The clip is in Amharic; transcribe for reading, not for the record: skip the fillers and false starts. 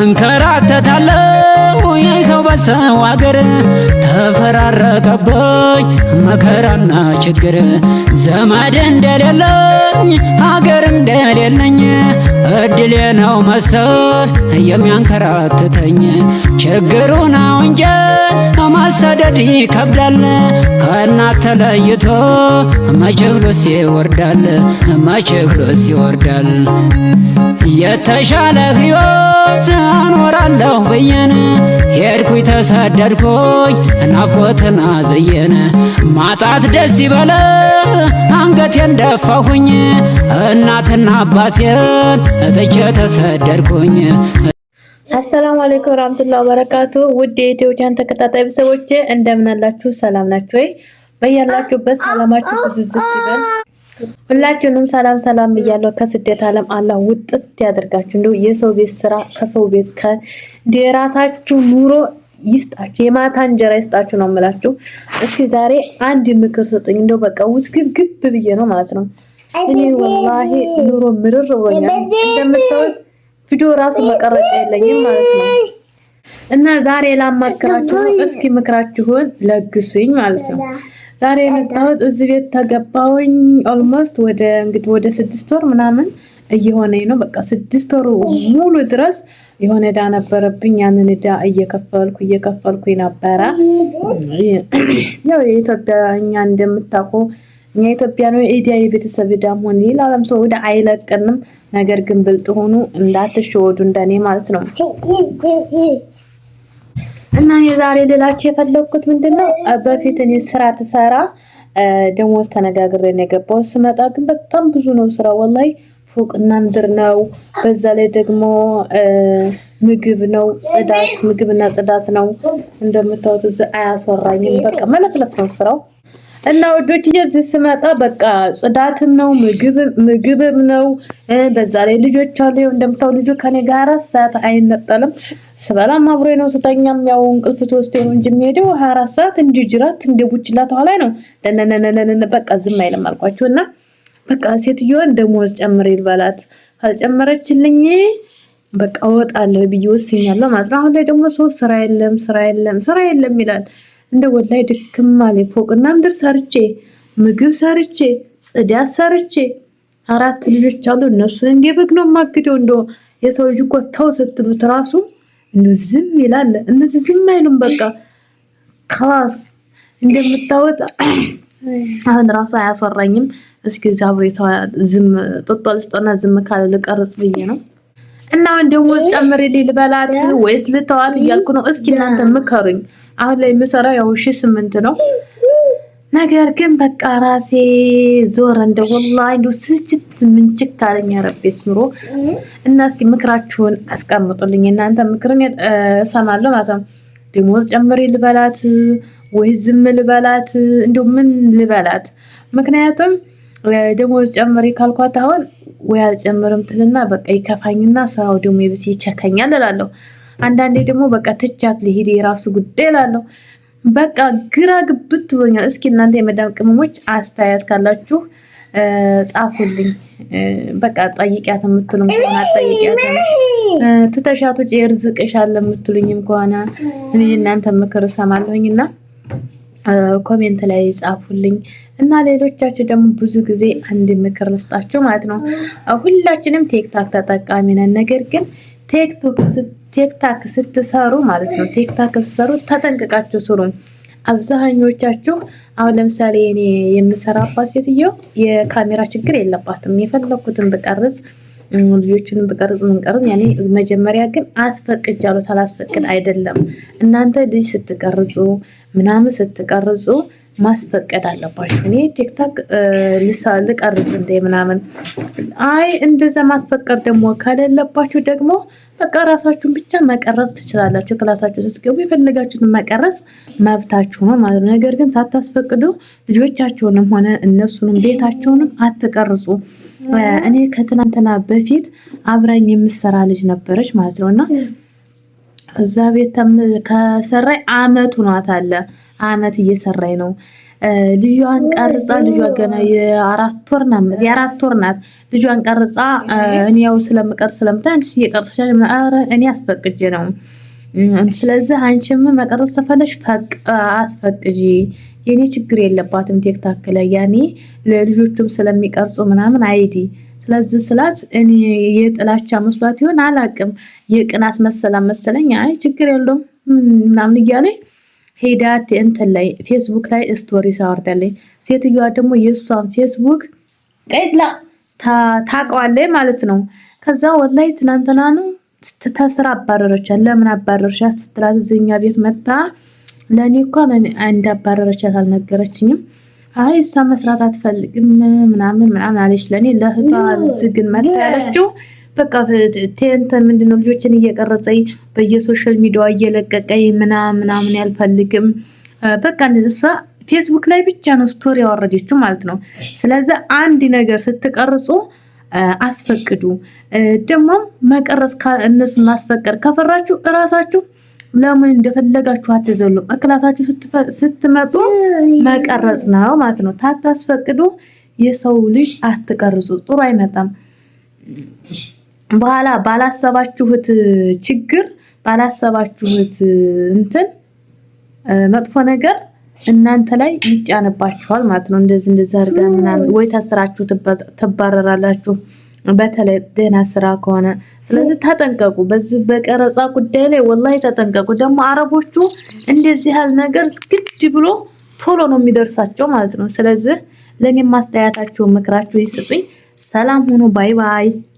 እንከራተታለሁ ይኸው በሰው አገር ተፈራረቀብኝ መከራና ችግር። ዘመድ እንደሌለኝ አገር እንደሌለኝ እድሌ ነው መሰል የሚያንከራትተኝ። ችግሩ ነው እንጂ ማሰደድ ይከብዳል። ከእናት ተለይቶ መቼ ብሎስ ይወርዳል፣ መቼ ብሎስ ይወርዳል። የተሻለ ሕይወት እኖራለሁ ብዬን ሄድኩኝ ተሰደድኩኝ ናፍቆትን አዝዬን። ማጣት ደስ ይበለ አንገቴን ደፋሁኝ እናትና አባቴን ጥቼ ተሰደድኩኝ። አሰላሙ አለይኩም ወራህመቱላሂ ወበረካቱ። ውድ የኢትዮ ቻናል ተከታታይ ቤተሰቦቼ እንደምን አላችሁ? ሰላም ናችሁ ወይ? በያላችሁበት ሰላማችሁ ብዝዝት ይበል። ሁላችሁንም ሰላም ሰላም እያለሁ ከስደት ዓለም አላህ ውጥት ያደርጋችሁ። እንደው የሰው ቤት ስራ ከሰው ቤት የራሳችሁ ኑሮ ይስጣችሁ፣ የማታ እንጀራ ይስጣችሁ ነው የምላችሁ። እስኪ ዛሬ አንድ ምክር ስጡኝ። እንደው በቃ ውስግብግብ ብዬ ነው ማለት ነው። እኔ ወላሂ ኑሮ ምርር ብሎኛል። እንደምታዩት ቪዲዮ ራሱ መቀረጫ የለኝም ማለት ነው። እና ዛሬ ላማክራችሁ ነው። እስኪ ምክራችሁን ለግሱኝ ማለት ነው። ዛሬ የመጣሁት እዚህ ቤት ተገባሁኝ almost ወደ እንግዲህ ወደ 6 ወር ምናምን እየሆነኝ ነው። በቃ 6 ወሩ ሙሉ ድረስ የሆነ እዳ ነበረብኝ። ያንን እዳ እየከፈልኩ እየከፈልኩ ነበረ። ያው የኢትዮጵያ እኛ እንደምታውቁ እኛ ኢትዮጵያ ነው እዳ የቤተሰብ እዳም ሆነ ሌላም ሰው እዳ አይለቅንም። ነገር ግን ብልጥ ሆኑ እንዳትሸወዱ እንደኔ ማለት ነው። እና እኔ ዛሬ ልላችሁ የፈለግኩት ምንድን ነው፣ በፊት እኔ ስራ ትሰራ ደሞዝ ተነጋግሬ ነው የገባው። ስመጣ ግን በጣም ብዙ ነው ስራ፣ ወላሂ ፎቅና ምድር ነው። በዛ ላይ ደግሞ ምግብ ነው፣ ጽዳት፣ ምግብና ጽዳት ነው። እንደምታዩት እዚህ አያስወራኝም። በቃ መለፍለፍ ነው ስራው። እና ወዶች እዚህ ስመጣ በቃ ጽዳትም ነው ምግብም ነው። በዛ ላይ ልጆች አሉ። ይኸው እንደምታው ልጁ ከኔ ጋር 4 ሰዓት አይነጠልም። ስበላም አብሮ ነው፣ ስተኛም ያው እንቅልፍ ተወስዶ ነው እንጂ የሚሄደው 24 ሰዓት እንዲ ጅራት እንደ ቡችላ ተኋላይ ነው። ለነነነነ በቃ ዝም አይልም አልኳችሁ። እና በቃ ሴትዮዋን ደሞዝ ጨምሪ ይልበላት፣ ካልጨመረችልኝ በቃ እወጣለሁ ብዬ ወስኛለሁ ማለት ነው። አሁን ላይ ደግሞ ሰው ስራ የለም ስራ የለም ስራ የለም ይላል። እንደ ወላይ ድክም አለኝ። ፎቅና ምድር ሰርቼ ምግብ ሰርቼ ጽዳት ሰርቼ አራት ልጆች አሉ። እነሱን እንደ በግ ነው የማግደው። እንደ የሰው ልጅ እኮ ተው ስትሉት ራሱ ዝም ይላል። እነዚህ ዝም አይሉም። በቃ خلاص እንደምታወጥ አሁን ራሱ አያስወራኝም። እስኪ ዛብሬታ ዝም ጦጦ ልስጦና ዝም ካለ ልቀርጽ ብዬ ነው። እና አሁን ደሞዝ ጨምሪልኝ ልበላት ወይስ ልተዋት እያልኩ ነው። እስኪ እናንተ ምከሩኝ። አሁን ላይ የምሰራው ያው 1008 ነው። ነገር ግን በቃ ራሴ ዞረ እንደ ወላሂ እንደው ስልችት ምንችክ አለኝ ረቤት ኑሮ። እና እስኪ ምክራችሁን አስቀምጡልኝ። እናንተ ምክርን እሰማለሁ ማለት ነው። ደሞዝ ጨምሪ ልበላት ወይ ዝም ልበላት? እንደው ምን ልበላት? ምክንያቱም ደሞዝ ጨምሪ ካልኳት አሁን ወይ አልጨምርም ትልና በቃ ይከፋኝና ስራው ደግሞ የቤት ይቸከኛል እላለሁ። አንዳንዴ ደግሞ በቃ ትቻት ልሂድ የራሱ ጉዳይ እላለሁ። በቃ ግራ ግብት ብሎኛል። እስኪ እናንተ የመዳም ቅመሞች አስተያየት ካላችሁ ጻፉልኝ። በቃ ጠይቂያት የምትሉም ከሆነ ጠይቂያት፣ ትተሻት ውጭ የርዝቅሻል የምትሉኝም ከሆነ እኔ እናንተ ምክር እሰማለሁኝ እና comment ላይ ጻፉልኝ። እና ሌሎቻችሁ ደግሞ ብዙ ጊዜ አንድ ምክር ልስጣችሁ ማለት ነው። ሁላችንም ቲክቶክ ተጠቃሚ ነን። ነገር ግን ቲክቶክ ስትሰሩ ማለት ነው፣ ቲክቶክ ስትሰሩ ተጠንቅቃችሁ ስሩ። አብዛኞቻችሁ አሁን ለምሳሌ እኔ የምሰራባት ሴትዮ የካሜራ ችግር የለባትም። የፈለኩትን ብቀርጽ ልጆችንም ብቀርጽ ምንቀርጽ ያኔ መጀመሪያ ግን አስፈቅጃለሁ። ታላስፈቅድ አይደለም። እናንተ ልጅ ስትቀርጹ ምናምን ስትቀርጹ ማስፈቀድ አለባችሁ። እኔ ቲክቶክ ልቀርጽ እንደ ምናምን፣ አይ እንደዛ ማስፈቀድ ደግሞ ከሌለባችሁ ደግሞ በቃ ራሳችሁን ብቻ መቀረጽ ትችላላችሁ። ክላሳችሁ ስትገቡ የፈለጋችሁትን መቀረጽ መብታችሁ ነው ማለት ነው። ነገር ግን ሳታስፈቅዱ ልጆቻችሁንም ሆነ እነሱንም ቤታቸውንም አትቀርጹ። እኔ ከትናንትና በፊት አብራኝ የምሰራ ልጅ ነበረች ማለት ነው እና እዛ ቤት ከሰራይ አመት ሆኗታል። አመት እየሰራኝ ነው። ልጇን ቀርጻ፣ ልጇ ገና የ4 ወር ናት፣ የ4 ወር ናት። ልጇን ቀርጻ እኔ ያው ስለምቀርጽ ስለምታይ አንቺ እየቀርጽሻል፣ ኧረ እኔ አስፈቅጄ ነው፣ ስለዚህ አንቺም መቀረጽ ተፈለሽ አስፈቅጂ፣ የኔ ችግር የለባትም። ቲክታክ ላይ ያኔ ለልጆቹም ስለሚቀርጹ ምናምን አይዲ። ስለዚህ ስላት እኔ የጥላቻ መስሏት ይሆን አላቅም፣ የቅናት መሰላ መሰለኝ። አይ ችግር የለውም ምናምን እያለ ሄዳ እንትን ላይ ፌስቡክ ላይ story ሳወርዳለኝ። ሴትዮዋ ደግሞ የእሷን ፌስቡክ ቀይላ ታውቀዋለች ማለት ነው። ከዛ ወላይ ትናንትና ነው ተስራ አባረረቻት። ለምን አባረረቻት ስትላት እዚህኛ ቤት መጣ ለእኔ እንኳን እንዳባረረቻት አልነገረችኝም። አይ እሷ መስራት አትፈልግም ምናምን ምናምን አለች። ለእኔ ለእህቷ ዝግን መጣ ያለችው በቃ ቴንተን ምንድነው ልጆችን እየቀረጸኝ በየ social media እየለቀቀኝ ምናምን ምናምን ያልፈልግም በቃ እሷ ፌስቡክ ላይ ብቻ ነው story ያወረደችው ማለት ነው። ስለዚህ አንድ ነገር ስትቀርጹ አስፈቅዱ። ደግሞ መቀረጽ እነሱን ማስፈቀድ ከፈራችሁ እራሳችሁ ለምን እንደፈለጋችሁ አትዘሉም? እክላሳችሁ ስትመጡ መቀረጽ ነው ማለት ነው። ታታስፈቅዱ የሰው ልጅ አትቀርጹ፣ ጥሩ አይመጣም። በኋላ ባላሰባችሁት ችግር ባላሰባችሁት እንትን መጥፎ ነገር እናንተ ላይ ይጫንባችኋል ማለት ነው። እንደዚህ እንደዚህ አድርጋ ምናምን ወይ ታስራችሁ ትባረራላችሁ። በተለይ ደህና ስራ ከሆነ ስለዚህ ተጠንቀቁ። በዚህ በቀረጻ ጉዳይ ላይ ወላሂ ተጠንቀቁ። ደግሞ አረቦቹ እንደዚህ ያህል ነገር ግድ ብሎ ቶሎ ነው የሚደርሳቸው ማለት ነው። ስለዚህ ለእኔም ማስተያየታችሁ ምክራችሁ ይስጡኝ። ሰላም ሁኑ። Bye bye።